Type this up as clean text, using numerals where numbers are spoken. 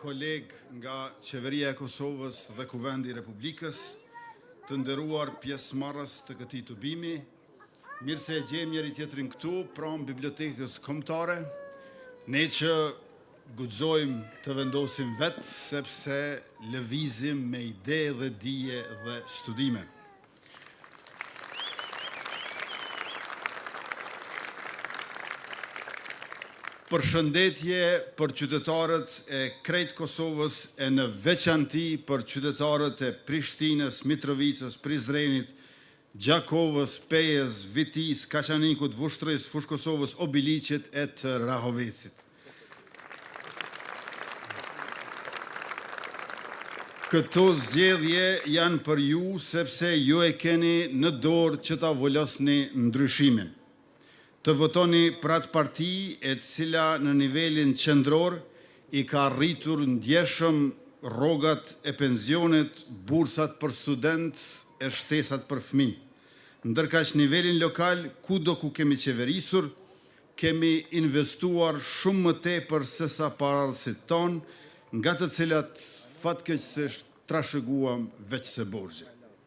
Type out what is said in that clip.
Kolegë nga Qeveria e Kosovës dhe Kuvendi i Republikës, Të nderuar pjesëmarrës të këtij tubimi, Mirë se e gjejmë njëri-tjetrin këtu, pranë Bibliotekës Kombëtare, ne që guxojmë të vendosim vetë, sepse lëvizim me ide dhe dije dhe studime. Përshëndetje për qytetarët e krejt Kosovës, e në veçanti për qytetarët e Prishtinës, Mitrovicës, Prizrenit, Gjakovës, Pejës, Vitisë, Kaçanikut, Vushtrrisë, Fushë-Kosovës, Obiliqit e të Rahovecit. Këto zgjedhje janë për ju, sepse ju e keni në dorë që ta vulosni ndryshimin. Të votoni për atë parti, e cila në nivelin qendror i ka rritur ndjeshëm rrogat e pensionet, bursat për studentë e shtesat për fëmijë. Ndërkaq, në nivelin lokal, kudo ku kemi qeverisur, kemi investuar shumë më tepër sesa paraardhësit tanë, nga të cilat, fatkeqësisht, trashëguam veçse borxhe.